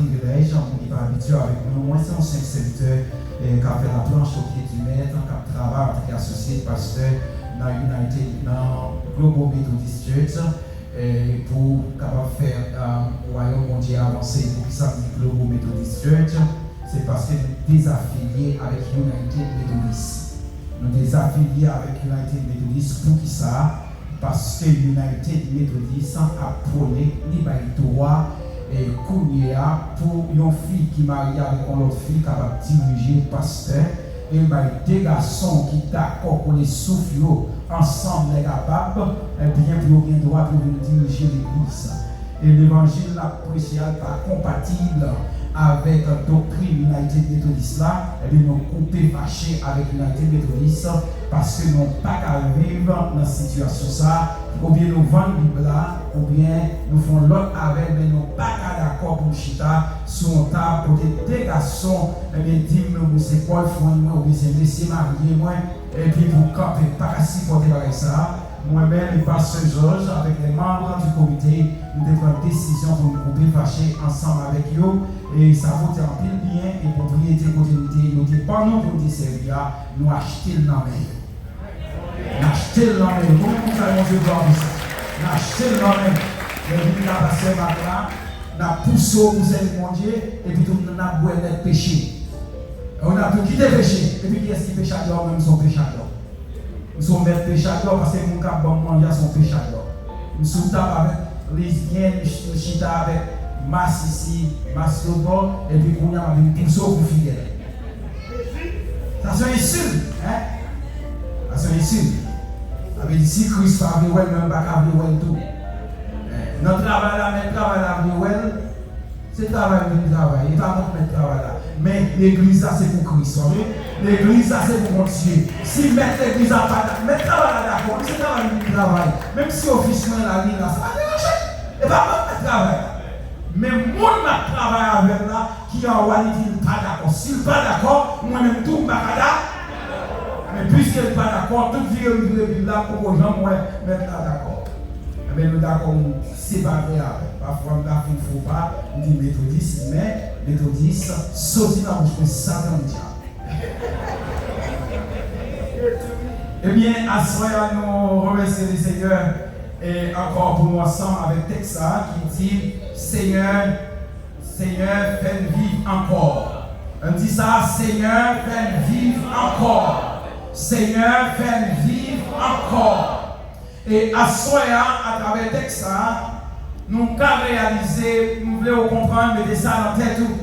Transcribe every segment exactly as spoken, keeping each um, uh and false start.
privilèj, moun ki pa abitye avèk nou. Mwen, se yon senp sèvitè, eh, k ap fè laplanch o pye di mèt, k ap travay antanke associate pastor nan United, nan Global Methodist Church, eh, pou kapab fè, eh, wayòm Bondye avanse. Poukisa m di Global Methodist Church? Se paske nou dezafilye avèk United Methodist. Nou dezafilye avèk United Methodist. Poukisa? Paske United Methodist ap pwone, li bay dwa, eh, kounye a pou yon fi ki marye avèk yon lòt fi kapab dirije, pastè, e l bay de gason ki dakò kole souf yo ansanm lè kapab, ebyen, pou yo gen dwa pou yo vin dirije legliz. E levanjil n ap preche a pa konpatib avèk doktrin United Methodist la, ebyen, nou koupe fache avèk United Methodist, paske nou pa ka viv nan sitiyasyon sa, oubyen nou vann Bib la, oubyen nou fè yon lòt avè l, men nou pa ka dakò pou n chita sou yon tab kote de gason, ebyen, di m, se boyfriend mwen, oubyen se mesye marye mwen, epi pou kanpe, pa ka sipòte bagay sa. Mwen menm e pastè Jòj, avèk lè manm di komite, nou te pran desizyon pou n koupe fache ansanm avèk yo, e sa pote anpil byen, e pwopriyete kote nou te, nou te ban nou pou n te sèvi a, nou achte l nan men yo. N achte l nan men yo. Konbyen moun sa Bondye glwa pou sa? N achte l nan men yo. Lè vin la pastè Mak la, n ap pouse w pou sèvi Bondye, epi tou n ap bwè lèt peche. Ou n ap tou kite peche. Epi kiyès ki pechadè? Mwen menm se yon pechadè. M se yon mèt pechadè, paske moun k ap ban m manje a se yon pechadè. M sou tab avèk lesbyèn, m ch-, m chita avèk masisi, mas lòtbò, epi kounye a m ap vin pouse w pou fidèl. Sa se yon ensilt, en? Sa se yon ensilt. Sa vle di si Kris pa vle wè l, mwen m pa ka vle wè l tou. En? Nan travay la, mèt travay la vle wè l, se travay m vin travay, e pa mwen k mèt travay la. Men legliz la se pou Kris, ok? Legliz la se pou Bondye. Si mèt legliz la pa da-, mèt travay la dakò, wi, se travay m vin travay. Menm si ofis mwen la, li la, sa pa deranje m. E pa mwen k mèt travay la. Men moun m ap travay avè l la, ki anwa, li di l pa dakò. Si l pa dakò, mwen menm tou m pa ka dakò. Men piske l pa dakò, tout vire m vire Bib la, m poko janm wè mèt la dakò. Ebyen, nou dakò, m separe avè l. Pafwa, m ka fè yon fo pa, m di Metodis, men Metodis soti nan bouch mwen, Satan, dyab. Ebyen, aswè a, nou remèsye Lesenyè, e ankò pou nou ansanm avèk tèks sa a ki di, Senyè, Senyè, fè n viv ankò. Ann di sa, Senyè, fè n viv ankò. Senyè, fè n viv ankò. E aswè a, atravè tèks sa a, nou ka reyalize, m vle w konprann, mete sa nan tèt ou,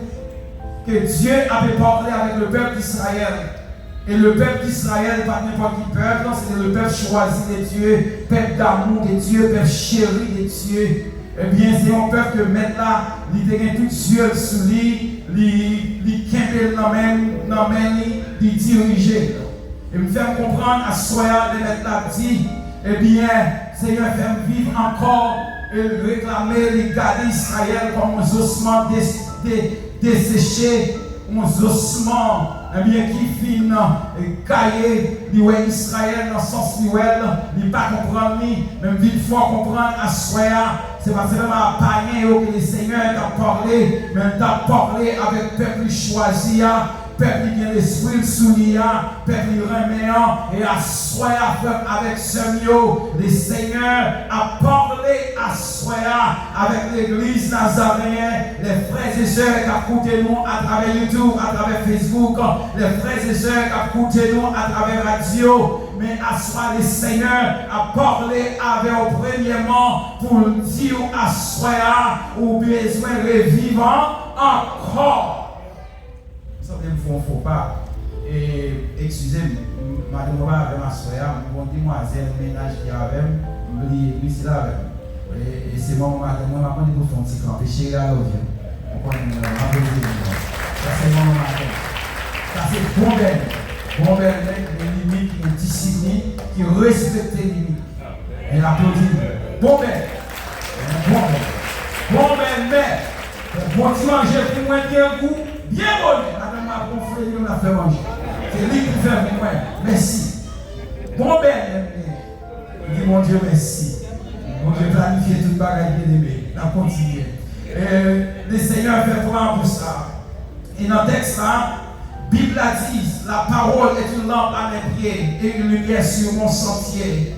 ke Dye ape pale avèk le pèp Izrayèl. E le pèp Izrayèl pa t nenpòt ki pèp, non, se te le pèp chwazi de Dye, pèp damou de Dye, pèp cheri de Dye. Ebyen, se yon pèp ke Mèt la, li te gen tout zye l sou li, li, li kenbe l nan men, nan men li, li dirije l. E m fè m konprann aswè a, lè Mèt la di, ebyen, Senyè, fè m viv ankò, e l reklame, li gade Izrayèl kòm yon zosman de, de, deseche, yon zosman, ebyen, ki fin, e, gaye, li wè Izrayèl nan sans li wè l, li pa konprann li, men m vin fè w konprann aswè a, se pa sèlman a payen yo ke Lesenyè t ap pale, men l t ap pale avèk pèp li chwazi a, pèp li gen lespri l sou li a, pèp li renmen an, e aswè a, frè m avèk sè m yo, Lesenyè ap pale aswè a avèk legliz Nazareyen, les frères et sœurs k ap koute nou atravè YouTube, atravè Facebook, les frères et sœurs k ap koute nou atravè radyo, men aswè a, Lesenyè ap pale avè w premyèman pou l di w aswè a, ou bezwen reviv an, ankò. M santi m fè yon fo pa. E, eskize m, m, madanm mwen pa avè m aswè a, m gon demwazèl mennaj ki avè m, m bliye, m bliye si l avè m. E, e se manman madanm mwen, m ap mande pou l fè yon ti kanpe. Cheri, I love you. Ou konnen mwen, m ap bliye mwen. Sa se manman madanm. Sa se bon bèlmè. Bon bèlmè ki gen limit, ki gen disiplin, ki respekte limit. E aplodi l. Bon bèlmè. Bon bèlmè. Bon bèlmè. Fè bon ti manje pou mwen, byen gou, byen bonè. Madanm mwen ap gonfle li menm l ap fè manje. Se li ki fè pou mwen. Mèsi. Bon bèlmè m genyen. M di Bondye mèsi. Bondye planifye tout bagay, byeneme. N ap kontinye. E Lesenyè fè plan pou sa. E nan tèks la, Bib la di, La parole est une lampe à mes pieds et une lumière sur mon sentier.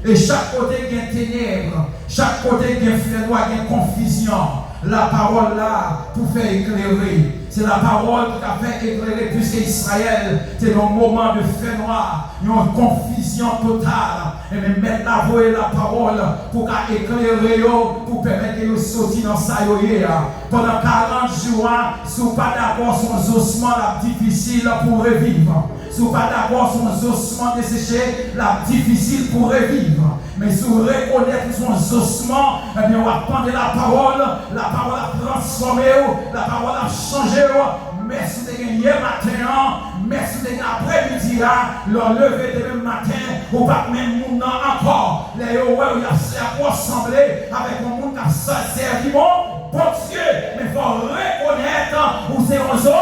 E chak kote gen tenèb, chak kote gen fènwa, gen konfizyon, lapawòl la pou fè eklere. Se lapawòl ki ka fè eklere, piske Izrayèl te nan yon moman de fènwa, yon konfizyon total. Ebyen, Mèt la voye lapawòl pou ka eklere yo, pou pèmèt ke yo soti nan sa yo ye a. Pandan karant jou a, si w pa dakò, se yon zosman, l ap difisil pou w reviv. Si w pa dakò, se yon zosman deseche, l ap difisil pou w reviv. Men si w rekonèt ou se yon zosman, ebyen, w ap tande lapawòl, lapawòl ap transfòme w, lapawòl ap chanje w. Men si w te gen yè maten an, men si w te gen aprèmidi a, lè w leve demen maten, ou p ap menm moun nan ankò. Lè yo wè w, y ap sè ak ou sanble avèk yon moun k ap sa-, sèvi bon Bondye. Men fò w rekonèt ou se yon zo,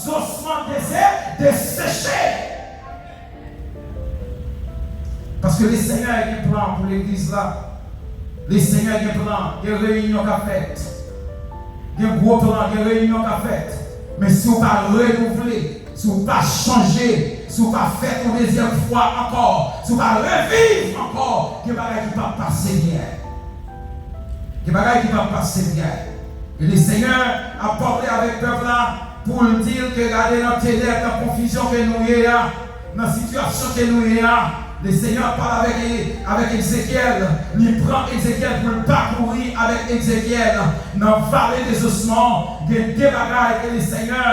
zosman dese-, deseche. Paske Lesenyè gen plan pou legliz la. Lesenyè gen plan, gen reyinyon k ap fèt. Gen gwo plan, gen reyinyon k ap fèt. Men si w pa renouvle, si w pa chanje, si w pa fèt yon dezyèm fwa ankò, si w pa reviv ankò, gen bagay ki p ap pase byen. Gen bagay ki p ap pase byen. E Lesenyè ap pale avèk pèp la pou l di l ke gade nan tenèb, nan konfizyon ke nou ye a, nan sitiyasyon ke nou ye a, Lesenyè ap pale avèk, avèk Ezekyèl. Li pran Ezekyèl pou l pakouri avèk Ezekyèl nan vale dezosman. Gen de bagay ke Lesenyè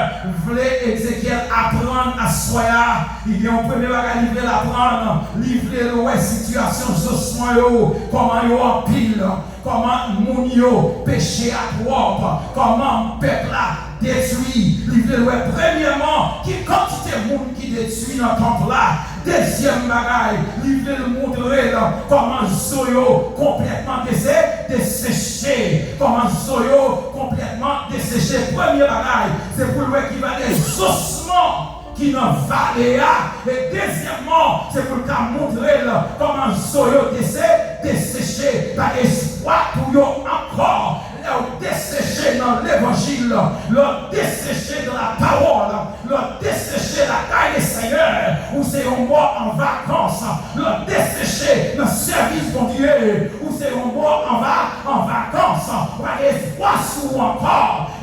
vle Ezekyèl aprann aswè a. Li gen yon premye bagay li vle l aprann. Li vle l wè sitiyasyon zosman yo, kòman yo anpil. Kòman moun yo, peche a twòp, kòman pèp la detwi. Li vle l wè premyèman ki kantite moun ki detwi nan tanp la. Dezyèm bagay, li vle l montre l kòman zo yo konplètman dese-, deseche. Kòman zo yo konplètman deseche. Premye bagay, se pou l wè ki valè zosman ki nan vale a. E dezyèmman, se pou l ka montre l kòman zo yo dese-, deseche, pa gen espwa pou yo ankò. Lè w deseche nan levanjil, lè w deseche nan lapawòl, lè w deseche lakay Lesenyè, ou se yon mò an vakans. Lè w deseche nan sèvis Bondye, ou se yon mò an va-, an vakans. Ou pa gen espwa sou ou ankò.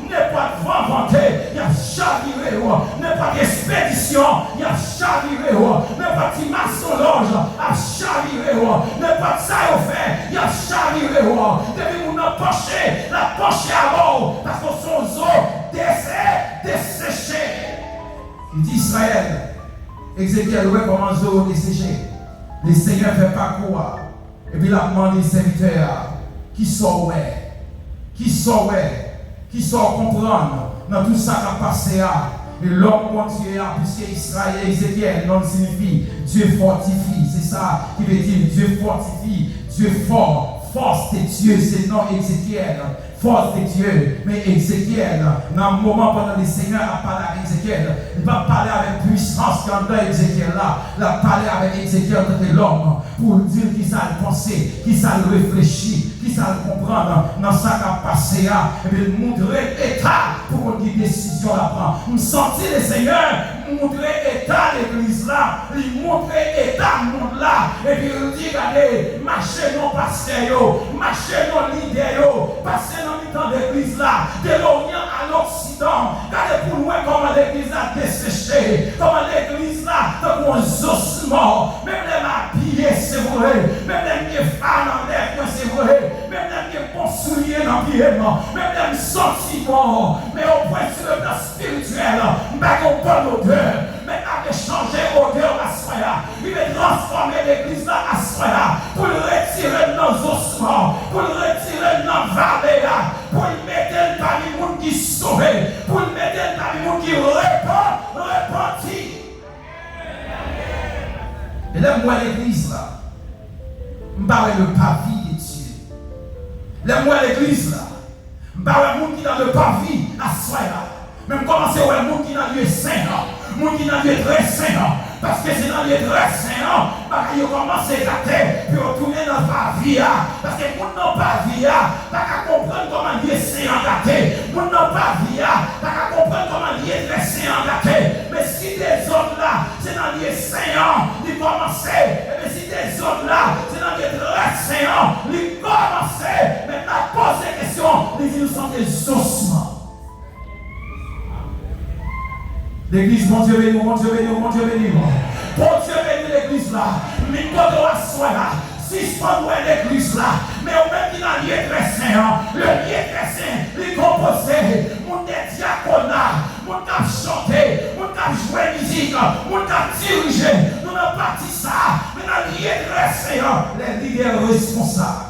Nenpòt van vante, y ap chavire w. Nenpòt espedisyon, y ap chavire w. Nenpòt ti masonlòj ap chavire w. Nenpòt sa yo fè, y ap chavire w. Depi moun nan panche, l ap panche avè w, paske w se yon zo dese-, deseche. Li di Izrayèl, Ezekyèl wè kòman zo yo deseche. Lesenyè fè pakou a. Epi l ap mande sèvitè a, kisa w wè? Kisa w wè? Kisa w konprann nan tout sa k ap pase a? E lòm Bondye a, piske Izrayèl, Ezekyèl, non l siyifi Dieu fortifie. Se sa ki vle di Dieu fortifie, Dieu fort, force de Dieu, se non Ezekyèl. Force de Dieu. Men Ezekyèl, nan moman pandan Lesenyè ap pale avèk Ezekyèl, li p ap pale avèk pwisans ki anndan Ezekyèl la. L ap pale avèk Ezekyèl tanke lòm pou l di l kisa l panse, kisa l reflechi, kisa l konprann nan sa k ap pase a. Epi l montre l eta pou konn ki desizyon l ap pran. M santi Lesenyè montre eta legliz la, li montre eta mond la, epi l di, gade, mache non pastè yo, mache non lidè yo, pase nan mitan legliz la, de loryan a loksidan, gade pou n wè kòman legliz la deseche, kòman legliz la tankou yon zosman, menm lè m abiye, se vre, menm lè m gen fa nan lèv mwen, se vre, menm lè m gen bon soulye nan pye m, menm lè m santi bon, men o pwen sou le plan espirityèl, m pa gen yon bòn odè. Mèt la vle chanje odè aswè a. Li vle transfòme legliz la aswè a. Pou l retire n nan zosman. Pou l retire n nan vale a. Pou l mete n pami moun ki sove. Pou l mete n pami moun ki repan-, repanti. E lè m wè legliz la, m pa wè le parvis de Dieu. Lè m wè legliz la, M pa wè moun ki nan le parvis aswè a. Men m kòmanse wè moun ki nan lye sen an, moun ki nan lye trè sen an, Paske se nan lye trè sen an, bagay yo kòmanse gate, pou yo tounen nan pavi a. Paske moun nan pavi a pa ka konprann kòman lye sen an gate. Moun nan pavi a pa ka konprann kòman lye trè sen an gate. Men si dezòd la, se nan lye sen an li kòmanse, ebyen si dezòd la, se nan lye trè sen an li kòmanse, men n ap poze kesyon, li di nou sanble zosman. Legliz, Bondye beni w, Bondye beni w, Bondye beni w. Bondye beni legliz la. Men kote w aswè a, sispann wè legliz la. Men ou menm ki nan lye trè sen an, le lye trè sen, li konpoze moun de dyakona, moun k ap chante, moun k ap jwe mizik, moun k ap dirije. Nou nan pati sa a, men nan lye trè sen an, les leaders responsables.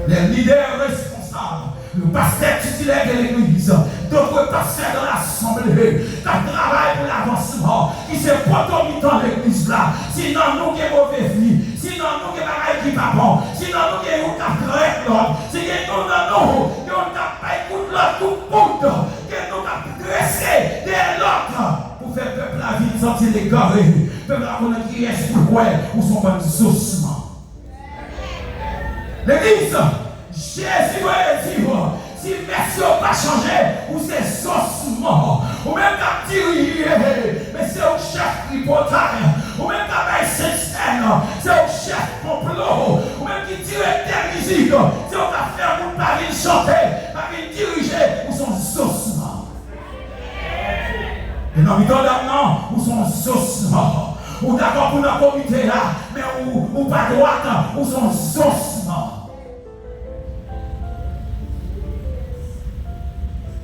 Les leaders responsables, le pasteur titulaire de l'église, d'autres pasteurs dans l'assemblée, k ap travay pou lavansman, ki se poto mitan legliz la. Si nan nou gen move vi, si nan nou gen bagay ki pa bon, si nan nou gen youn k ap trèt lòt, si gen youn nan nou, gen youn k ap bay kout lòt kout poud, gen nou k ap drese dèyè lòt pou fè pèp la vin santi l egare. Pèp la konnen kiyès pou l kwè, ou se yon bann zosman. Legliz, Jezi vle di w, si mès yo pa chanje, ou se zosman. Ou menm k ap dirije, men se ou chèf tripotay. Ou menm k ap bay sentsèn, se ou chèf konplo. Ou menm ki direktè mizik, se ou k ap fè moun pa vin chante, pa vin dirije, ou se yon zosman. E nan mitan dam nan, ou se yon zosman. Ou dakò pou nan komite a, men ou, ou pa dwat, ou se yon zosman.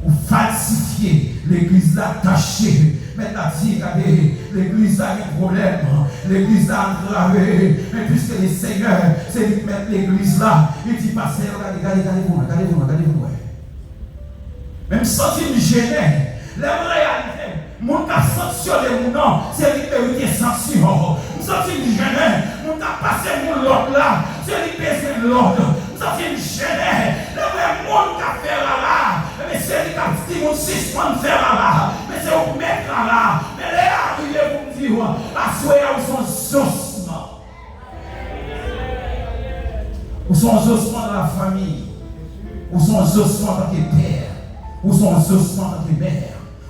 Ou falsifye, legliz la tache. Mèt la di, gade, legliz la gen pwoblèm, legliz la antrave. Men piske le Senyè, se li k mèt legliz la, li di pastè yo, gade, gade, gade pou mwen, gade pou mwen, gade pou mwen. Men m santi m jennen lè m reyalize moun k ap sanksyone moun nan, se li k merite sanksyon. M santi m jennen moun k ap pase moun lòd la, se li k bezwen lòd. M santi m jennen lè m wè moun k ap fè rara, ebyen se li k ap di moun sispann fè rara, men se ou k mèt rara. Men lè a rive pou m di w, aswè a ou se yon zosman. Ou se yon zosman nan lafanmi. Ou se yon zosman antanke pè. Ou se yon zosman antanke mè.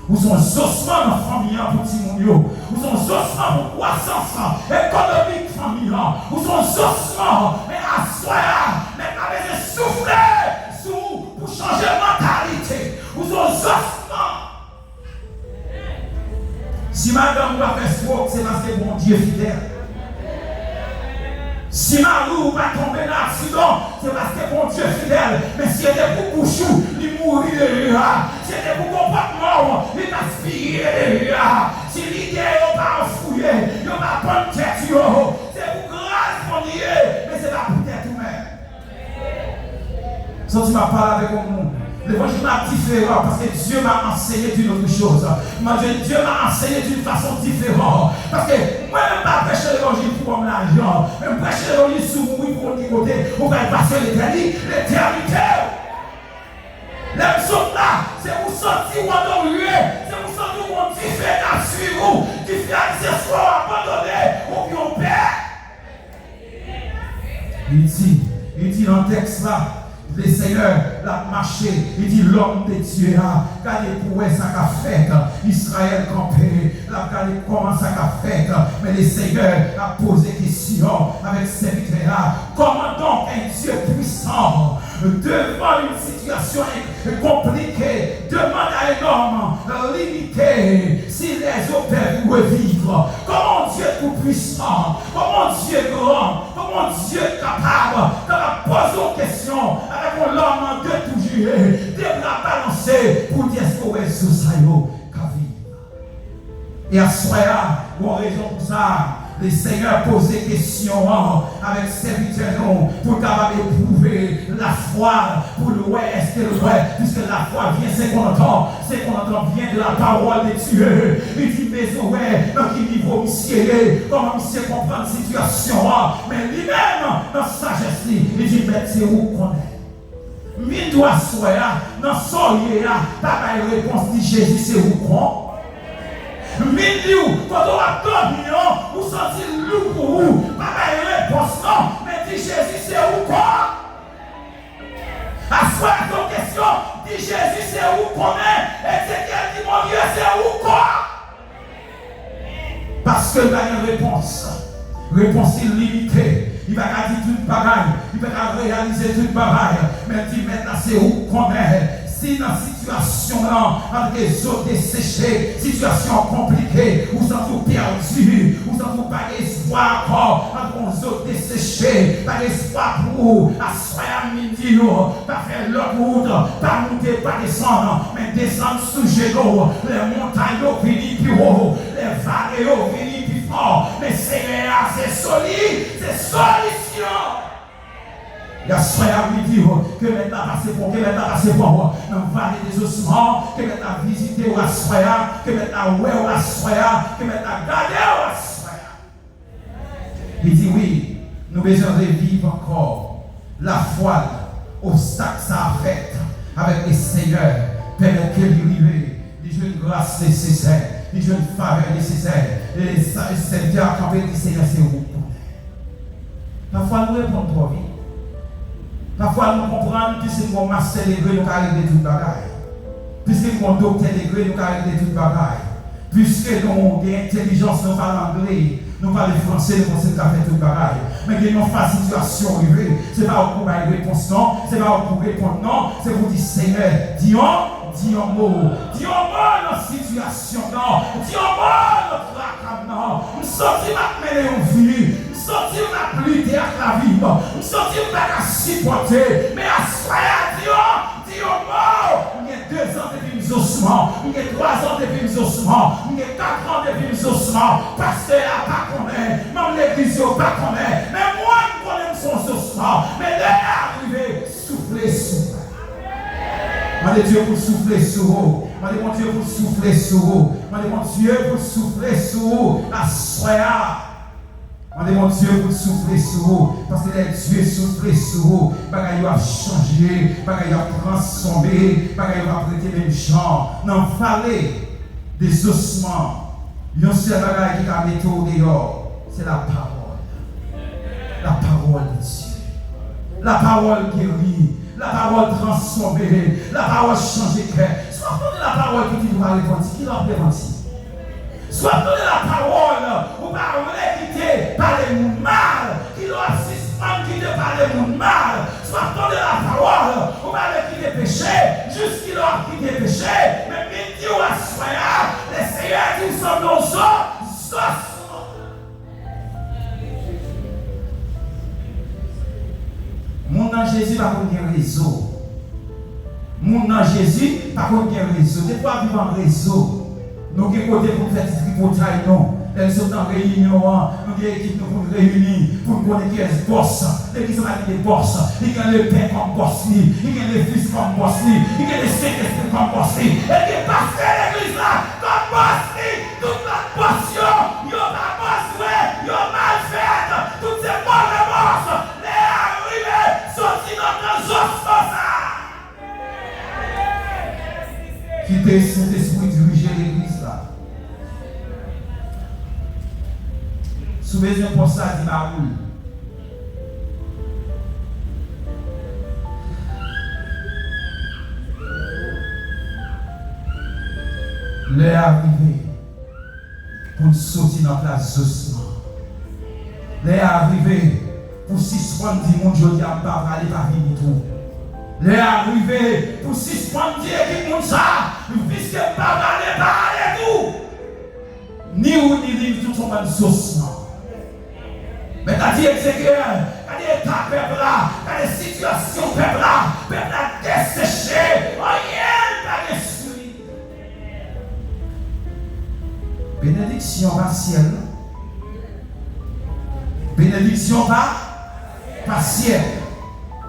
Ou se yon zosman nan fanmi an pou timoun yo. Ou se yon zosman pou kwasans ekonomik fanmi an. Ou se yon zosman, men aswè a, mèt la bezwen soufle sou ou pou chanje mantalite. Ou se yon zosman. Si madanm ou pa fè swòk, se paske Bondye fidèl. Si mari ou pa tonbe nan aksidan, se paske Bondye fidèl. Men si se te pou bouch ou, li mouri deja. Si se te pou konpòtman w, li gaspiye deja. Si lide yo pa anfouye, yo pa pann tèt yo, se pou gras Bondye, men se pa pou tèt ou menm. Santi m ap pale avèk yon moun. Levanjil la diferan paske Dieu m'a enseigné d'une autre chose. Mwen, Dieu, Dieu m'a enseigné d'une façon différente. Paske mwen menm pa preche levanjil pou ban m lajan. Men m preche levanjil si w mouri pou konn ki kote ou pral pase letèni-, letènite. Lè m sot la, se pou santi w andorye, se pou santi w gon dife k ap swiv ou, dife a ki se swa w abandone oubyen w pè. Li di, li di nan tèks la, le Senyè, l ap mache, li di, lòm de Dye a, gade pou wè sa k ap fèt. Izrayèl kanpe, l ap gade kòman sa k ap fèt. Men le Senyè ap poze kesyon avèk sèvitè a, comment donc un Dieu puissant devant une situation compliquée demande à un homme limité si les os peuvent revivre? Comment un Dieu tout-puissant, comment un Dieu grand, comment un Dieu capable, kapab poze yon kesyon avèk yon lòm de tou jire, de bra balanse pou di èske w wè zo sa yo ka viv? E aswè a, gon rezon pou sa. Le Senyè poze kesyon an avèk sèvitè nou pou l kapab epwouve lafwa l, pou l wè èske l kwè, piske lafwa vyen se kontan, se kontan vyen de la pawòl de Dye. Li di, bezwen wè nan ki nivo misye ye, kòman misye konprann sitiyasyon an. Men li menm, nan sajès li, li di, Mèt, se ou k konnen. M vin di w aswè a, nan sa w ye a, pa bay repons, di Jezi se ou k konnen. M Vin di w, kote w ap dòmi an, ou santi l lou pou ou. Pa bay repons non, men di Jezi se ou kò. Aswè a se yon kesyon, di Jezi se ou konnen. Ezekyèl di Bondye se ou kò. Paske l pa gen repons. Repons li limite. Li pa ka di tout bagay. Li pa ka reyalize tout bagay. Men l di, Mèt la, se ou k konnen. Si nan sitiyasyon an, antre zo deseche, sitiyasyon an konplike, ou santi w pèdi, ou santi w pa gen espwa ankò, antre yon zo deseche, pa gen espwa pou ou, aswè a m vin di w, pa fè lòt wout, pa moute, pa desann, men desann sou jenou. Lè montay yo vini pi wo, lè vale yo vini pi fò, men Senyè a se soli, se solisyon. Aswè a, m di w, ke Mèt la pase pran w, ke Mèt la pase pran w nan vale dezosman, ke Mèt la vizite w aswè a, ke Mèt la wè w aswè a, ke Mèt la gade w aswè a. Li di, wi, nou bezwen reviv ankò lafwa l. Obstak sa a fèt avèk le Senyè pèmèt ke li rive, li jwenn gras nesesè, li jwenn favè nesesè. E sa, sèvitè a kanpe, li di, Senyè, se ou k konnen. Pafwa nou reponn twò vit. Pafwa nou konprann, piske nou gon mastè degre, nou ka regle tout bagay. Piske nou gon doktè degre, nou ka regle tout bagay. Piske nou gen entèlijans, nou pale angle, nou pale franse, nou panse nou ka fè tout bagay. Men gen yon fwa sitiyasyon rive, se pa ou pou bay repons non, se pa ou pou reponn non, se pou di, Senyè, di yon, di yon mo, di yon mo nan sitiyasyon nan, di yon mo nan traka m nan. M santi m ap mennen yon vi, m santi m ap lite ak lavi m, m santi m pa ka sipòte, men aswè a di yon, di yon mo. M gen dezan depi m zosman, m gen twazan depi m zosman, m gen katran depi m zosman. Pastè a pa konnen, manm legliz yo pa konnen, men mwen m konnen m se yon zosman. Men lè a rive, soufle sou mwen. Mande Dye pou l soufle sou ou. Mande Bondye pou l soufle sou ou. Mande Bondye pou l soufle sou ou aswè a. Mande Bondye pou l soufle sou ou, paske lè Dye soufle sou ou, bagay yo ap chanje, bagay yo ap transfòme, bagay yo p ap rete menm jan. Nan vale dezosman, yon sèl bagay ki ka mete w deyò, se lapawòl. Lapawòl de Dye. Lapawòl geri. Lapawòl transfòme. Lapawòl chanje kè. Si w ap tande lapawòl ki di nou pa repanti, kilè w ap repanti? Si w ap tande lapawòl, ou pa vle kite pale moun mal, kilè w ap sispann kite pale moun mal? Si w ap tande lapawòl, ou pa vle kite peche, jiskilè w ap kite peche? Men m vin di w aswè a, Lesenyè di w sanble yon zo, zo. Moun nan Jezi pa konn gen rezo. Moun nan Jezi pa konn gen rezo. Defwa viv an rezo. Nou gen kote pou n fè ti tripotay nou. Lè n sot nan reyinyon an, nou gen ekip nou pou n reyini, pou n konnen kiyès bòs. Legliz la pa gen de bòs. Li gen Lepè kòm bòs li. Li gen Lefis kòm bòs li. Li gen Lesentespri kòm bòs li. E li gen pastè legliz la kòm bòs li. Tout lòt bòs yo, yo pa bòs vre, yo mal fèt. Tout se move bòs. Lè a rive, soti nan kan zosman sa. Kite Sentespri dirije legliz la. Si w bezwen pòs la, di Mawoul. Lè a rive pou n soti nan plas zosman. Lè a rive pou sispann di moun jodi a m pa prale pa vini tou. Lè a rive pou sispann di ekip moun sa, piske m pa prale pa ale tou. Ni ou ni li, nou tout se yon bann zosman. Mèt la di Ezekyèl, gade eta pèp la, gade sitiyasyon pèp la, pèp la deseche, anyen pa gen sou li. Benediksyon pa syèl, non. Benediksyon pa, pa syèl.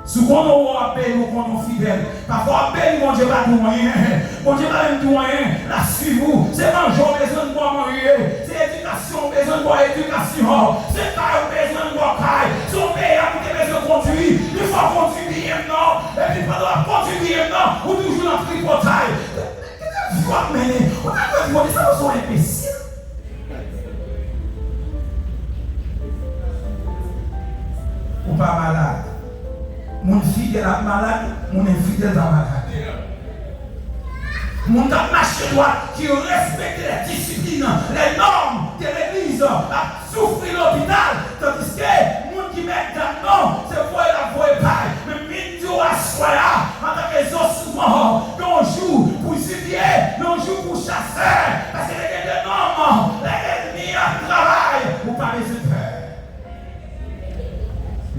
Si w konnen w ap beni, w konnen w fidèl. Pafwa w ap beni, Bondye pa di w anyen. Bondye pa menm di w anyen. L ap swiv ou. Se manje w bezwen, l ba w manje. Se edikasyon w bezwen, l ba w edikasyon. Se kay ou bezwen, l ba w kay. Se yon peyi a ou te bezwen kondwi. Li fè w kondwi biyè m nan. Epi pandan w ap kondwi biyè m nan, ou toujou nan tripotay. Men ki vi w ap mennen? Ou ta dwe di, Bondye, sa w se yon enbesil. l ap malad, moun enfidèl pa malad. Moun k ap mache dwat, ki respekte lè disiplin, lè nòm de legliz, ap soufri lopital, tandiske moun ki mèt gad non, se voye l ap voye pay. Men m vin di w aswè a, antanke zosman, gen yon jou pou zibye, gen yon jou pou chasè, paske lè gen de nòm, lè ènmi ap travay, ou pa bezwen pè.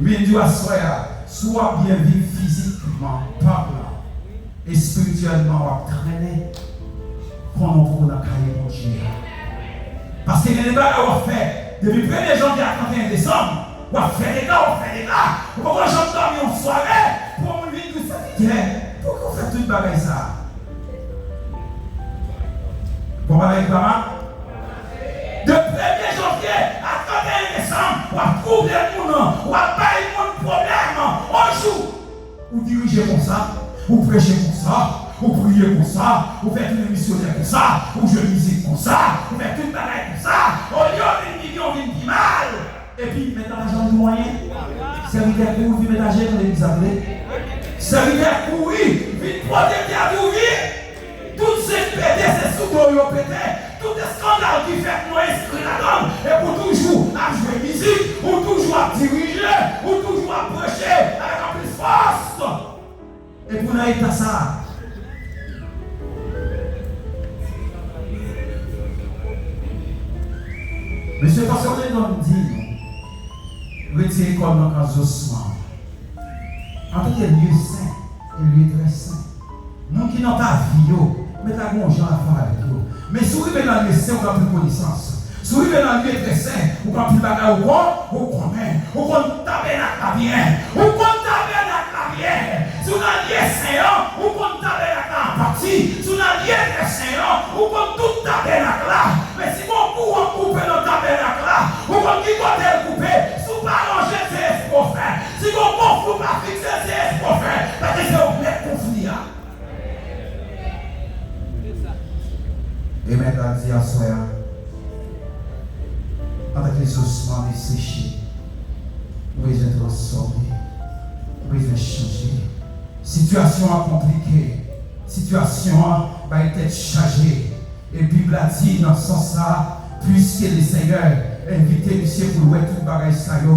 M vin di w aswè a, si w ap byen viv fizikman palan, espirityèlman w ap trennen, konnen w poko nan kay Bondye a. Paske gen de bagay w ap fè, depi premye janvye a trannteyen desanm, w ap fè dega, w ap fè dega. Ou poko janm dòmi yon sware pou yon moun vin di w, sèvitè, poukisa w fè tout bagay sa a? Bon bagay, Bama. De premye janvye a trannteyen desanm, w ap twouble moun, w ap bay moun pwoblèm. On jou, ou dirije konsa, ou preche konsa, ou priye konsa, ou fè tounen misyonè konsa, ou jwe mizik konsa, ou fè tout bagay konsa. Olye w vin pi byen, w vin pi mal. Epi, mèt la pa janm di w anyen. Sèvitè kouri vin mete ajenou legliz la vle. Sèvitè kouri vin pote tè a di w vin. Tout zenk pete, se sou do w yo pete. Tout eskandal ki fèt, nou enskri ladan l. Epi w toujou ap jwe mizik, ou toujou ap dirije, ou toujou ap preche avèk anpil fòs. Epi w nan eta sa a. Mesye, pastè Wellington di nou, retire kò n nan kan zosman. Antanke lye sen, e lye trè sen. Moun ki nan pa vi yo, mèt la gen yon jan afè avèk yo. Men si w rive nan lye sen, ou gen anpil konesans. Si w rive nan lye trè sen, ou gen anpil bagay ou kon, ou konnen. Ou konn tabènak la byen. Ou konn tabènak la byen. Si w nan lye sen an, ou konn tabènak la an pati. Si w nan lye trè sen an, ou konn tout tabènak la. Men si gon kou w ap koupe nan tabènak la, ou konn ki kote l koupe. Si w pa lonje, se espre w fè. Si gon konfli w pa fikse, se espre w fè. Paske se ou k mèt konfli a. E mèt la di aswè a, antanke zosman deseche, ou bezwen transfòme, ou bezwen chanje. Sitiyasyon an konplike, sitiyasyon an bay tèt chaje. E Bib la di nan sans sa, puiske Lesenyè envite misye pou l wè tout bagay sa yo,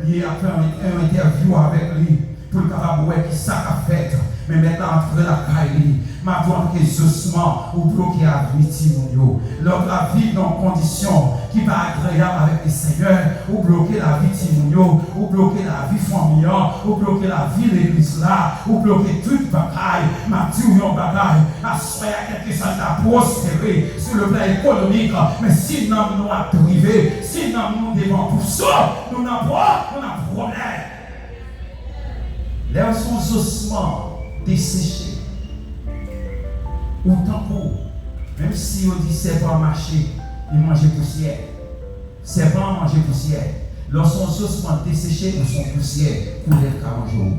li ap fè yon, yon entèvyou avèk li pou l kapab wè ki sa k ap fèt. Men mèt la antre lakay li. M ap di w antanke zosman, ou bloke avni timoun yo. Lè w ap viv nan yon kondisyon ki pa agreyab avèk Lesenyè, ou bloke lavi timoun yo, ou bloke lavi fanmi an, ou bloke lavi legliz la, ou bloke tout bagay. M ap di w yon bagay, aswè a, kèlkeswa l ta pwospere sou le plan ekonomik, men si nanm nou ap drive, si nanm nou devan pouso, nou nan pwo-, nou nan pwoblèm. Lè w se yon zosman deseche, ou tankou, menm si yo di sèpan mache, li manje pousyè. Sèpan an manje pousyè. Lè w se yon zosman deseche, ou se yon pousyè, koulèv ka manje w.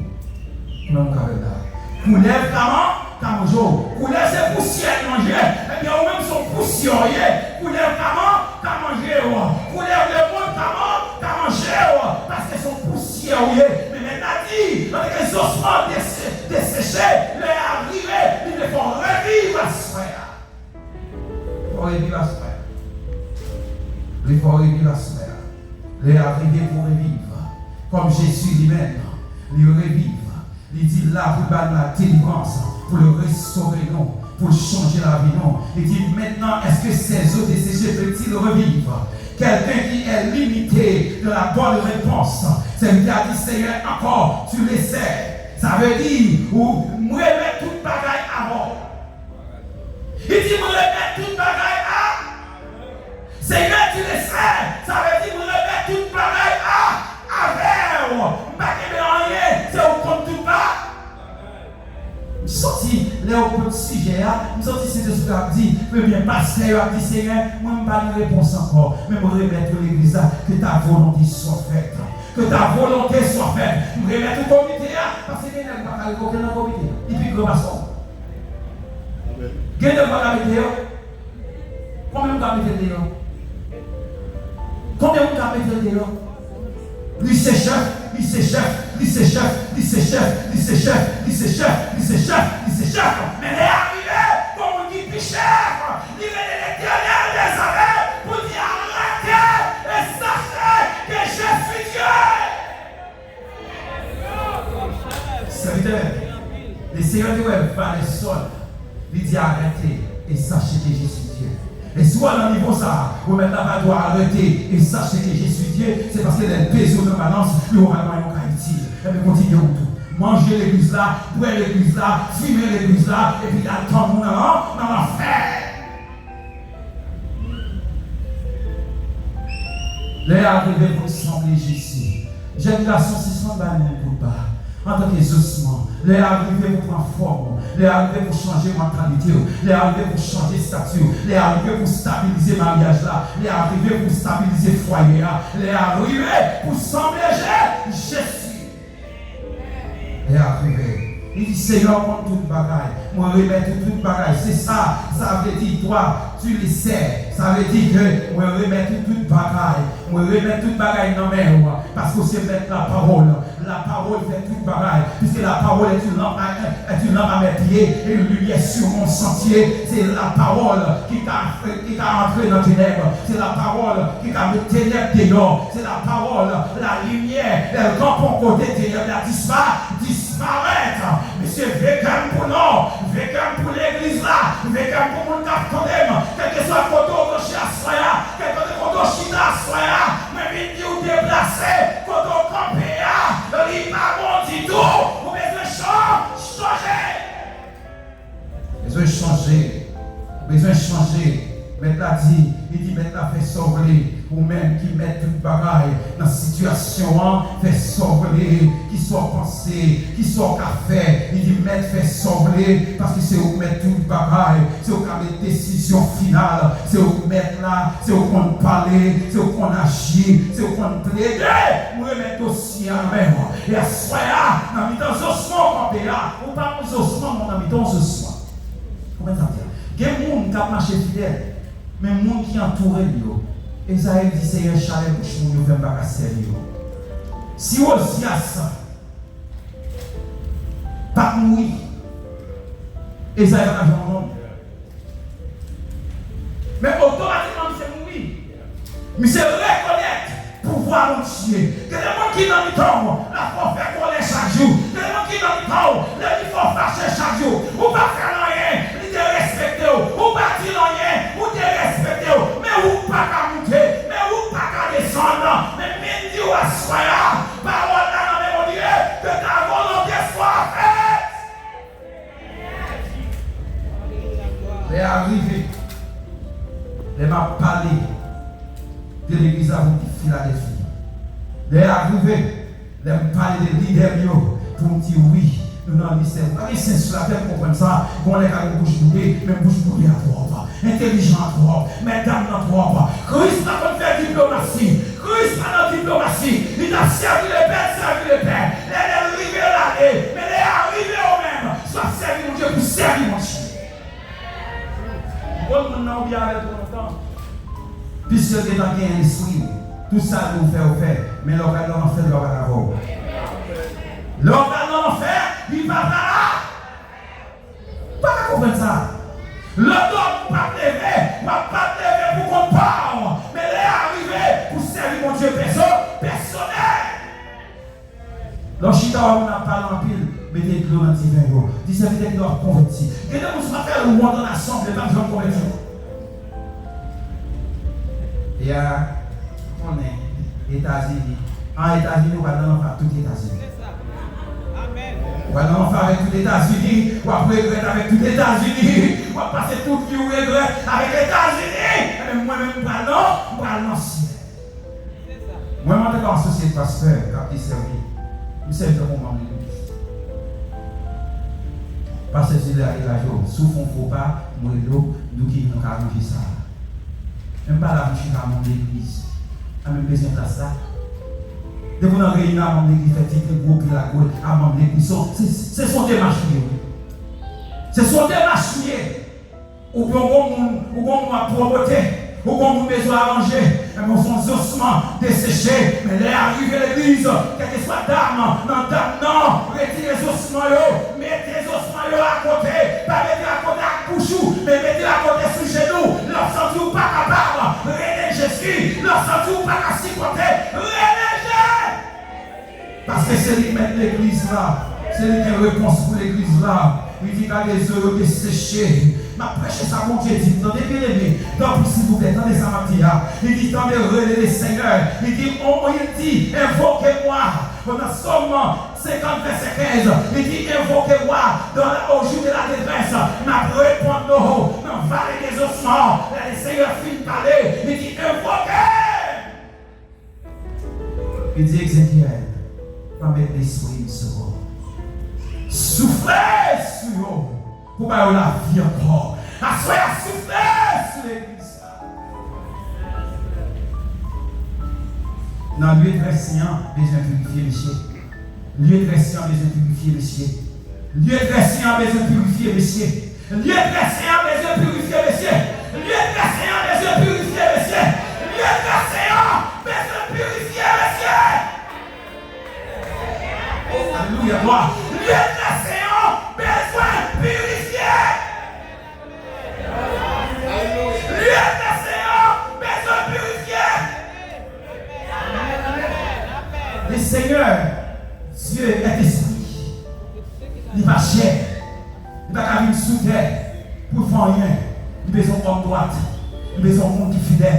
Kouman nou ka wè la? Koulèv ka man-, ka manje w. Koulèv se pousyè l manje. Ebyen, ou menm se yon pousyè w ye. Koulèv ka man-, ka manje w. Koulèv lemonn ka man-, ka manje w. Paske se yon pousyè w ye. Men mèt la di, antanke zosman dese-, deseche, lè a rive, li vle fè w reviv aswè a. Fò w reviv aswè a. Li fò w reviv aswè a. Lè a rive pou w reviv. Kòm Jezi li menm, li reviv. Li di l la pou l ba nou la delivrans, pou l restore nou, pou l chanje lavi nou. Li di, maintenant, est-ce que ces os desséchés peuvent-ils revivre? Quelqu'un qui est limité dans la bonne réponse. Sèvitè a di, Seyè, ankò, tu le sais. Sa vle di, ou, m remèt tout bagay a w. Li di, "M remèt tout bagay a Seyè, tu le sais." Sa vle di, "M remèt tout bagay a, avè w. M pa kenbe anyen, se ou k konn tout bagay." M santi, lè yo pot sijè a, m santi Sentespri ap di, ebyen, pastè yo ap di, "Seyè, mwen m pa gen repons ankò, men m remèt ou legliz la, que ta volonté soit faite." Que ta volonté soit faite. M remèt ou komite a, paske gen nèg pa ka revoke nan komite a. Li pi gran pase w. Gen nèg pa ka mete deyò. Konbyen moun ka mete l deyò? Konbyen moun ka mete l deyò? Li se chèf, li se chèf, li se chèf, li se chèf, li se chèf, li se chèf, li se chèf, li se chèf. Men lè a rive, gon moun ki pi chèf, li rele Letènèl dèzame pou di arete e sache ke je suis Dieu. Sèvitè, le Seigneur te wè valè sòl, li di arete e sache ke je suis Dieu. E si w al nan nivo sa a, ou mèt la pa dwa arete e sache ke je suis Dieu, se paske lè l peze w nan balans, li wè w pa gen yon ka itil. Ebyen, kontinye wout ou. Manje legliz la, bwè legliz la, fimen legliz la, epi al tann ou nan, nan lanfè. Lè a rive pou n sanble Jezi. Jèn gason, sispann bay moun kout ba. Antanke zosman, lè a rive pou pran fòm ou. Lè a rive pou chanje mantalite w. Lè a rive pou chanje estati w. Lè a rive pou stabilize maryaj la. Lè a rive pou stabilize fwaye a. Lè a rive pou sanble Je-, Jezi. Lè a rive. Li di, Seyè, ou konn tout bagay. Mwen remèt ou tout bagay. Se sa, sa vle di, toi, tu le sais. Sa vle di ke mwen remèt ou tout bagay. Mwen remèt tout bagay nan men ou. Paske ou se mèt lapawòl. La parole fait tout bagay. Puisque la parole est une lampe à, est une lampe à mes pieds et une lumière sur mon sentier. Se lapawòl ki ka, ki ka antre nan tenèb. Se lapawòl ki ka met tenèb deyò. Se lapawòl, lalimyè, lè l kanpe yon kote, tenèb la dispa-, disparèt. Mesye, vekè m pou nou, vekè m pou legliz la, vekè m pou moun k ap tande m, kèlkeswa kote w branche aswè a, kèlkeswa kote w chita aswè a, mwen vin di w deplase, kote w kanpe a, li pa bon ditou, ou bezwen chan-, chanje. Bezwen chanje. Ou bezwen chanje. Mèt la di, li di, Mèt la, fè sa w vle. Ou menm ki mèt tout bagay nan sitiyasyon an, fè sa w vle. Kisa w panse, kisa w ka fè. Li di, Mèt, fè sa w vle, paske se ou k mèt tout bagay. Se ou k ka met desizyon final. Se ou k mèt la, se ou k konn pale, se ou k konn aji, se ou k konn plede. Mwen remèt dosye a nan men w. E aswè a, nan mitan zosman w kanpe a, ou pa yon zosman, men w nan mitan yon zosman. Konprann sa m di a? Gen moun k ap mache fidèl, men moun ki antoure l yo, Ezayi di, Seyè, chalè bouch moun yo fè m pa ka sèvi yo. Si Ozyas pa t mouri, Ezayi pa t ap janm yon nonm. Men otomatikman, misye mouri. Misye rekonèt pouvwa Bondye. Gen de moun ki nan mitan w, lafwa w fè kòlè chak jou. Gen de moun ki nan mitan w, lè li fè w fache chak jou. Ou pa fè l anyen, li te respekte w. Ou pa di l anyen, ou te respekte w. Men ou pa ka moute, men ou pa ka desann. Men m vin di w aswè a, pawòl la nan men Bondye, que ta volonté soit faite. Lè a rive, lè m ap pale de legliz la pou Filadèfi. Lè a rive, lè m pale de lidè m yo, pou m di wi, nou nan lis sèvi. Pa gen sen sou latè k konprann sa. Gon lè ka gen bouch boude, men bouch boude a twòp. Entelijan an twòp, mètdam nan twòp. Kris pa konn fè diplomasi. Kris pa nan diplomasi. Li t ap sèvi lepè, l sèvi lepè. Lè, lè l rive, l ale. Men lè a rive, ou menm, si w ap sèvi Bondye, pou sèvi Bondye. Ou konn moun nan ou byen avè l twò lontan. Piske l gentan genyen lespri w. Tout sa l di w fè, ou fè. Men lè w pral nan lanfè, li pa pral avè w. Lè w pral nan lanfè, li pa pral la. Ou pa ka konprann sa. Lòt lòt ou p ap leve, w ap pa t leve pou kont pa w. Men lè a rive pou sèvi Bondye pèso-, pèsonèl. Lè w chita w ap moun ap pale anpil, mete dlo nan diven yo. Di sèvitè ki w ap konvèti. Gen de moun si w pa fè l wont an asanble, l p ap janm konvèti. E a, konnen Etazini. An Etazini, ou pral nan lanfè ak tout Etazini. Ou pral nan lanfè avèk tout Etazini, w ap regrèt avèk tout Etazini, w ap pase tout vi w regrèt avèk Etazini. Ebyen, mwen menm, m pral nan, m pral nan syèl. Mwen, mwen te ka yon sosyete pastè k ap desèvi. M sèvi tankou manm legliz. Pastè Zile a degaje w. Si w fè yon fo pa, m rele w, m di w ki jan nou ka ranje sa a. Men m pa la pou m chita manm legliz. A men m bezwen plas la. Depi w nan reyinyon a manm legliz, fè ti pil gwo pye lagwè a manm legliz. Se, se, se son demach ou ye, wi. Se son demach ou ye. Ou gon moun, ou gon moun ap pwomote, ou gon moun bezwen aranje, Ebyen, w se yon zosman deseche, men lè a rive legliz, kèlkeswa dam nan dam nan, retire zosman yo, mete zosman yo akote, pa mete akote ak bouch ou, men mete akote sou jenou, lè w santi w pa kapab, rele Jezi, lè w santi w pa ka sipòte, rele Jezi! Paske se li k mèt legliz la. Se li k gen repons pou legliz la. Li di, "Gade, zo yo deseche." M ap preche sa Bondye di m. Tande, byeneme. Tanpri, silvouplè, tande sa m ap di a. Li di, "Tande, rele le Senyè." Li di, on, on, li di, "Envoke mwa." Nan Sòm senkant, vèsè kenz, li di, "Envoke mwa dans la, au jour de la détresse." M ap reponn nou nan vale dezosman. Lè le Senyè fin pale, li di, "Envoke." Li di Ezekyèl, "M a met lespri m sou ou. Soufle sou yo pou ba yo lavi ankò." Aswè a, soufle sou legliz la. Nan lye trè sen an bezwen pirifye, mesye. Lye trè sen an bezwen pirifye, mesye. Lye trè sen an bezwen pirifye, mesye. Lye trè sen an bezwen pirifye, mesye. Lye trè sen an bezwen pirifye, mesye. Lye trè sen an bezwen pirifye, mesye. Alelouya, glwa. Lye trè sen an bezwen pirifye. Lye trè sen an bezwen pirifye. Le Seigneur, Dieu est esprit. Li pa chè. Li pa ka vin sou tè pou l fè anyen. Li bezwen yon òm dwat. Li bezwen yon moun ki fidèl.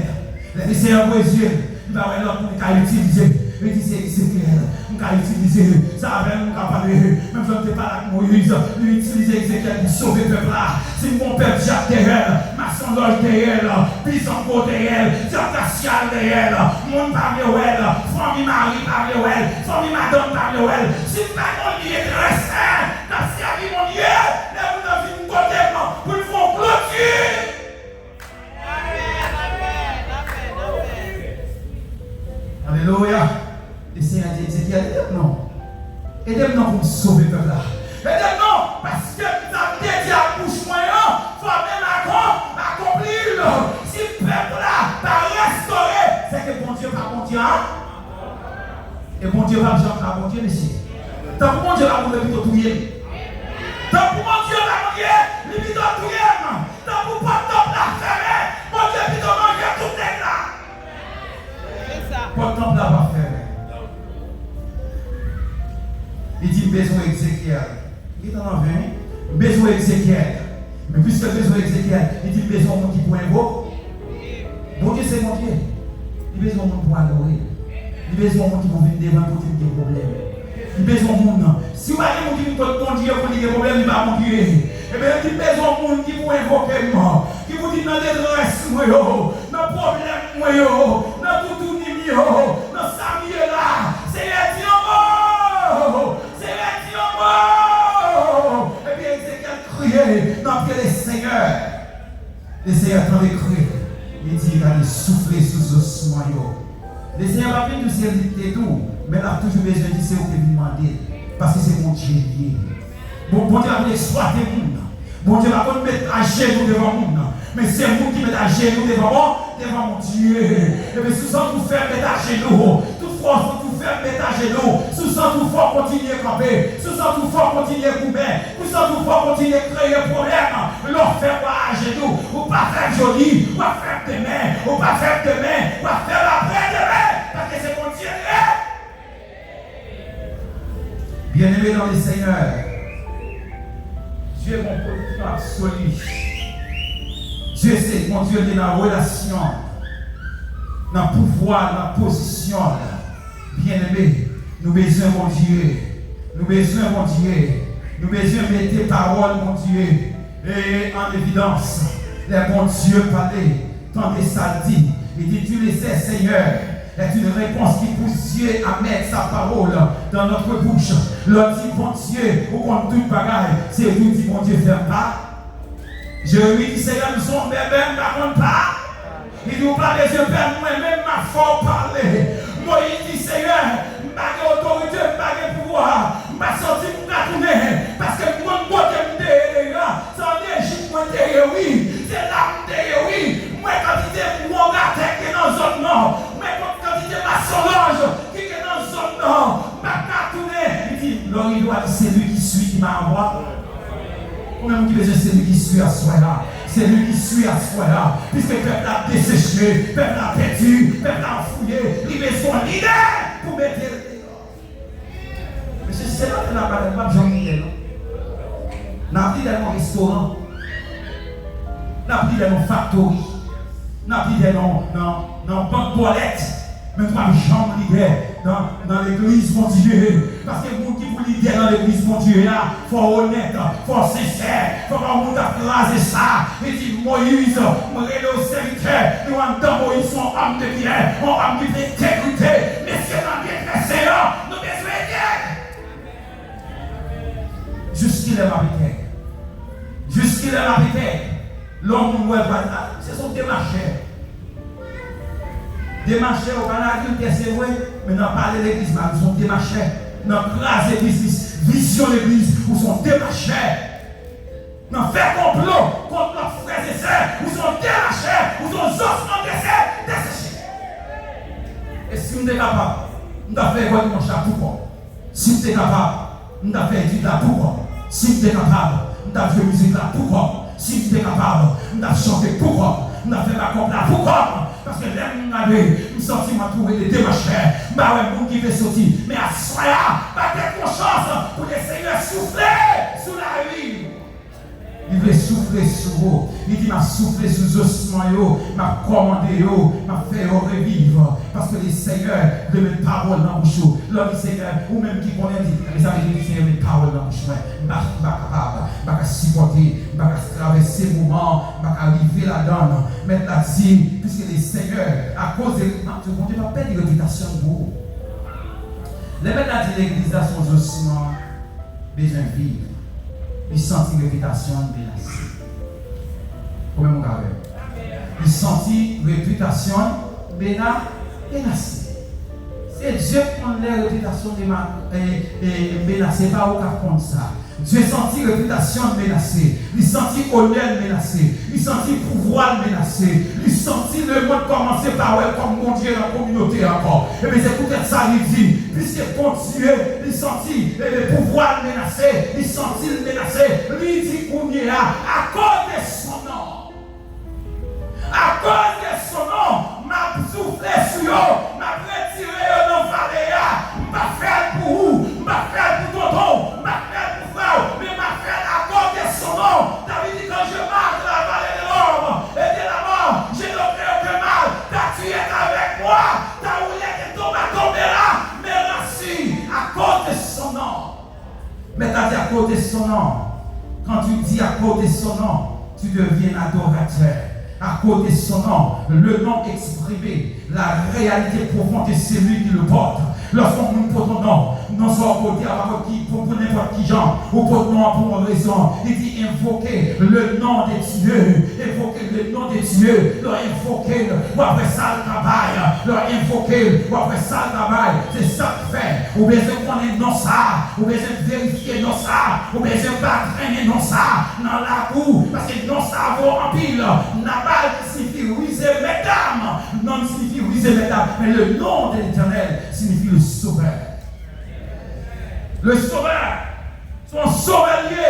Lè Senyè voye zye l, li pa wè lòt moun li ka itilize. Li di, "Se Ezekyèl m ka itilize. Se avè l m ka pale." Menm jan l te pale ak Moyiz, li itilize Ezekyèl pou sove pèp la. Si m gon pèp, dyab dèyè l, masonlòj dèyè l, bizango dèyè l, dyab rasyal dèyè l, moun pa vle wè l, fanmi mari pa vle wè l, fanmi madanm pa vle wè l. Si m pa gon lye trè sen, n ap sèvi Bondye, lè moun nan vin kote m pou l fè yon kloti. Alelouya. Le Senyè di Ezekyèl, "Ede m non. Ede m non pou m sove pèp la. Ede m non, paske m sa m te di ak bouch mwen an, fò m menm akon-, akonpli l. Si pèp la pa restore, se ke Bondye pa Bondye a." E Bondye p ap janm pa Bondye, mesye. Tanpri Bondye pa Bondye, pito touye l. Tanpri Bondye pa Bondye, li pito touye m. Tanpri pòt tanp la fèmen, Bondye pito manje tout nèg la. Pòt tanp la pa fèmen. Li di, "M bezwen Ezekyèl." Li gentan nan ven, wi. "M bezwen Ezekyèl." Men piske l bezwen Ezekyèl, li di, "M bezwen yon moun ki pou envo-" Bondye se Bondye. Li bezwen yon moun pou adore l. Li bezwen yon moun ki pou vin devan l pou di l gen pwoblèm. Li bezwen yon moun, non. Si w pa gen moun ki vin kot Bondye pou li gen pwoblèm, li pa Bondye. Ebyen, li bezwen yon moun ki pou envoke m, ki pou di, "Nan detrès mwen yo, nan pwoblèm mwen yo, nan toutouni m yo, nan sa m ye la, Senyè, di yon mo. Senyè, di yon mo." Ebyen, Ezekyèl kriye nan pye le Senyè. Le Senyè tande kri. Li di, "Gade, soufle sou zosman yo." Le Senyè pa vin di w se li ki te di w, men l ap toujou bezwen di se ou ki te vin mande l. Paske se Bondye li ye. Bon, Bondye pa vin eksplwate moun. Bondye pa konn met ajenou devan moun. Men se moun ki met ajenou devan bon, devan Bondye. Ebyen, si w santi w fèb, met ajenou. Tout fwa w santi w fèb, met ajenou. Si w santi w fò, kontinye kanpe. Si w santi w fò, kontinye goumen. Si w santi w fò, kontinye kreye pwoblèm. Lè w fèb, w a ajenou. Ou pa fèb jodi, w ap fèb demen. Ou pa fèb demen, w ap fèb apre demen. Paske se Bondye li ye. Byeneme nan le Senyè, Dye gon pwodiksyon absoli. Dye se Bondye li nan relasyon, nan pouvwa, nan pozisyon l. Byeneme, nou bezwen Bondye. Nou bezwen Bondye. Nou bezwen mete pawòl Bondye e an evidans. Lè Bondye pale, tande sa l di. Li di, "Tu le sais, Seigneur, est une réponse qui pousse Dieu à mettre sa parole dans notre bouche." Lè w di, "Bondye, ou konn tout bagay," se tou di, "Bondye, fè m pa." Jeremi di, "Seyè, m se yon bèbè, m pa konn pa." Li di, "Ou pa bezwen pè mwen, menm m ap fè w pale." Moyiz di, "Seyè, m pa gen otorite, m pa gen pouvwa, m pa santi m ka tounen, paske m konn kote m te ye deja, se ann Ejip mwen te ye wi, se la m te ye wi, m wè kantite wongatè k gen nan zòn nan, sui aswè a. Se li ki sui aswè a. Piske pèp la deseche, pèp la pèdi, pèp la anfouye, li bezwen lidè pou mete l deyò. Mesye, se maten n ap pale, nou p ap janm lidè, non. N ap lidè nan restoran. N ap lidè nan faktori. N ap lidè nan, nan, nan bank bòlèt. Men nou p ap janm lidè nan, nan legliz Bondye. Paske moun ki pou lidè nan legliz Bondye a, fò w onèt, fò w sensè, fò w pa yon moun k ap kraze sa. Li di, Moyiz, mwen rele w sèvitè. Nou anndan Moyiz se yon òm de byen, yon òm ki gen entegrite. Mesye nan detrès, Seyè, nou bezwen ede. Jiskilè m ap etèg? Jiskilè m ap etèg? Lè yon moun wè l pral, ah, se son demachè. Demachè, ou pa nan adiltè, se vre, men nan pale legliz mal, ou se yon demachè. Nan kraze biznis, vizyon legliz, ou se yon demachè. Nan fè konplo kont lòt frè e sè, ou se yon demachè, ou se yon zosman dese, deseche. E si m te kapab, m t ap fè egòt manch la pou kò m. Si m te kapab, m t ap fè etid la pou kò m. Si m te kapab, m t ap jwe mizik la pou kò m. Si m te kapab, m t ap chante pou kò m. M t ap fè makòp la pou kò m. Paske lè m gade, m santi m antouwe de demachè. M pa wè moun ki vle soti. Men aswè a, pa tèt yon chans pou Lesenyè soufle sou lavi. Li vle soufle sou ou. Li di, m ap soufle sou zosman yo, m ap kòmande yo, m ap fè yo reviv. Paske Lesenyè vle met pawòl nan bouch ou. Lè w di, Senyè, ou menm ki konnen, di, mezanmi, di, Senyè, met pawòl nan bouch mwen. M pa, m pa kapab, m pa ka sipòte, m pa ka travèse moman, m pa ka rive ladan l. Mèt la di, piske Lesenyè, akoz de, Bondye p ap pèdi repitasyon l pou ou. Lè Mèt la di legliz la se yon zosman, bezwen viv. Li santi repitasyon l menase. Konbyen moun k avè m? Li santi repitasyon l mena-, menase. Se Dye k konn lè repitasyon dema-, e, e, menase, pa ou k ap konn sa. Dye santi repitasyon l menase. Li santi onè l menase. Li santi pouvwa l menase. Li santi lemonn kòmanse pa wè l kòm Bondye nan kominote ankò. Ebyen, se poutèt sa li di, piske Bondye, li santi, ebyen, pouvwa l menase, li santi l menase, li di kounye a, akoz de son non, akoz de son non, m ap soufle sou yo, m ap retire yo nan vale a. M pa fè l pou ou, m pa fè l pou tonton w, m pa fè l pou frè w, men m ap fè l akoz de son non. David dit, quand je marche dans la vallée de l'ombre et de la mort, je ne craindrai aucun mal, car tu es avec moi, ta houlette et ton bâton me ra-, me rassurent, à cause de son nom. Mèt la di, à cause de son nom. Quand tu dis à cause de son nom, tu deviens adorateur. À cause de son nom, le nom exprimé, la réalité profonde de celui qui le porte. Lòske yon moun pote yon non, non sa w pote a pa pote ki, pou, pou nenpòt ki jan, ou pote non an pou yon rezon. Li di, invoquez le nom de Dieu. Invoquez le nom de Dieu. Lè w envoke l, w ap wè sa l ka bay. Lè w envoke l, w ap wè sa l ka bay. Se sa k fè ou bezwen konnen non sa a. Ou bezwen verifye non sa a. Ou bezwen pa trennen non sa a nan lakou. Paske non sa a vo anpil. Nabal ki siyifi rize mèt dam. Non l siyifi rize mèt dam. Men le nom de l'Éternel signifie le Sauveur. Le Sauveur. Se yon sovè l ye.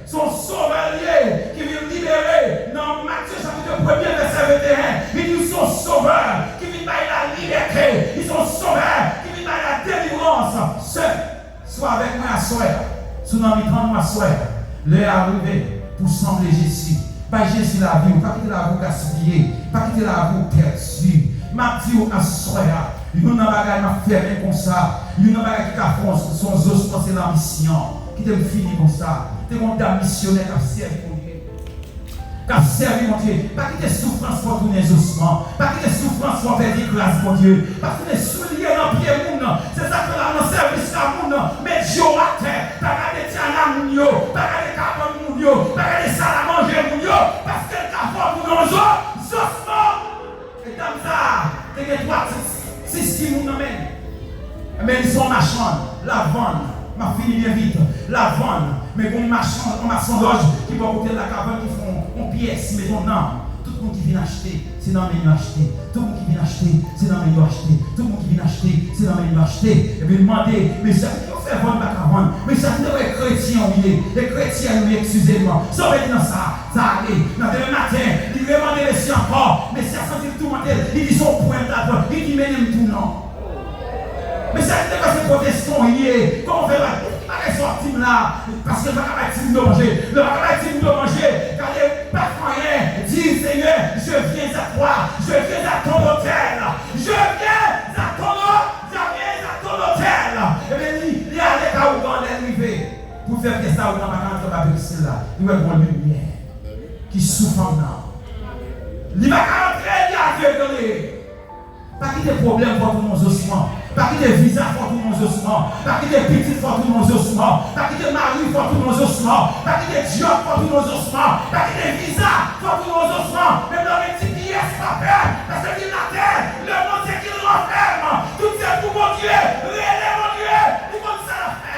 Se yon sovè l ye ki vin libere. Nan Matye chapit premye vèsè venteyen, li di se yon sovè ki vin bay lalibète. Li se yon sovè ki vin bay ladelivrans. Sè, si w avèk mwen aswè a, si w nan mitan nou aswè a, lè a rive pou sanble Jezi. Bay Jezi lavi w. Pa kite lavi w gaspiye. Pa kite lavi w pèdi. M ap di w aswè a, youn nan bagay m ap fèmen konsa, youn nan bagay ki ka fè w se yon zosman, se lanbisyon. Kite m fini konsa. Te gen yon dam misyonè k ap sèvi Bondye. K ap sèvi Bondye. Pa kite soufrans fè w tounen zosman. Pa kite soufrans fè w pèdi gras Bondye. Pa tounen soulye nan pye moun. Se sa k fè la nan sèvis la moun met je w atè. Pa gade tyana moun yo. Pa gade kabann moun yo. Pa gade sal a manje moun yo. Paske l ka fè w tounen yon zo-, zosman. E dam sa a te gen twa sis, sis timoun nan men l. Men li se yon machann, l ap vann. M ap fini byen vit. L ap vann. Men gen yon machann, yon masonlòj ki bò kote l la k ap vann, ki fè yon, yon pyès, met yon nanm. Tout Tout moun ki vin achte, se nan men yo achte. Tout moun ki vin achte, se nan men yo achte. Tout moun ki vin achte, se nan men yo achte. Epi l mande, "Mesye, ki yo fè vann pa ka vann? Mesye, ki te wè kretyen ou ye? E kretyen ou ye, eskize m. Sa w vle di nan sa? Sa ale." Nan demen maten, li remande mesye ankò. Mesye a santi l toumante l. Li di, "Se yon pwen m t ap pran." Li di, "Mennen m tou non." Mesye a di, "Te kwè se pwotestan w ye. Kòman w fè la? Ki bagay sa w ap di m la?" Paske l pa ka bay timoun yo manje. Lè l pa ka bay timoun yo manje, gade, pa fè anyen. Di, "Seigneur, je viens à toi. Je viens à ton autel. Je viens à ton, je viens à ton autel." Ebyen, li, li ale kay ougan, lè l rive pou l fè pyès la, ougan pa ka antre anba peristil la. Li wè gon limyè ki sou fanm nan. Li pa ka antre, li avegle. Pa kite pwoblèm fè w tounen yon zosman. Pa kite viza fè w tounen yon zosman. Pa kite pitit fè w tounen yon zosman. Pa kite mari fè w tounen yon zosman. Pa kite djòb fè w tounen yon zosman. Pa kite viza fè w tounen yon zosman. Menm lè w gen G P S, pa pè, paske li latè, lemonn se ki l ranfèm. Tout se pou Bondye. Rele Bondye, li konn sa l ap fè.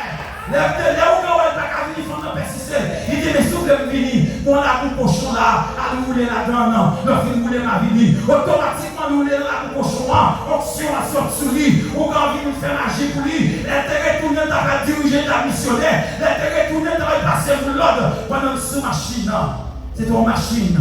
Lè, lè ougan wè l pa ka vini, fanm nan pèsiste. Li di, "Men si w vle m vini, pran labou kochon la, al woule ladan l. Lè w fin woule, m a vini." Otomatikman, li woule nan labou kochon an, onksyon an sot sou li. Ougan vin fè maji pou li. Lè l te retounen, l ta pral dirije, l ta misyonè. Lè l te retounen, l ta pral pase moun lòd pandan l sou machin nan. Se te yon machin.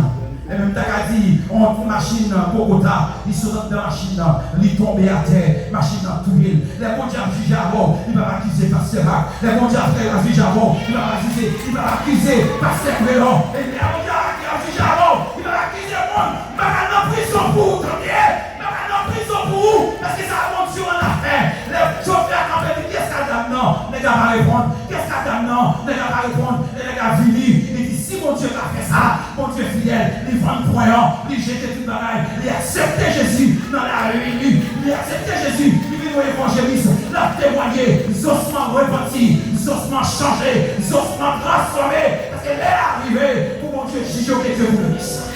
Enben, m ta ka di, yon machin nan, Bogota, li sot anndan machin nan, li tonbe atè, machin nan touye l. Lè Bondye ap jije avè w, li p ap akize pastè Mak. Lè Bondye ap fè, ap jije avè w, li p ap akize, li p ap akize pastè Kreyò. E lè Bondye ap, ap jije avè w, li p ap akize moun. M pa ka nan prizon pou ou, tande! M pa ka nan prizon pou ou, paske sa Bondye w ap fè. Lè chofè a kanpe, li di, "Kiyès k al dam nan?" Nèg la pa reponn. "Kiyès k al dam nan?" Nèg la pa reponn. Lè nèg la vini, li di, "Si Bondye ka fè sa, Bondye fidèl, li vann pwen an, li jete tout bagay, li aksepte Jezi nan lavi li, li aksepte Jezi, li vin yon evanjelis, l ap temwaye, zosman repanti, zosman chanje, zosman transfòme, paske lè a rive pou Bondye jije w, ke Dye voye sa."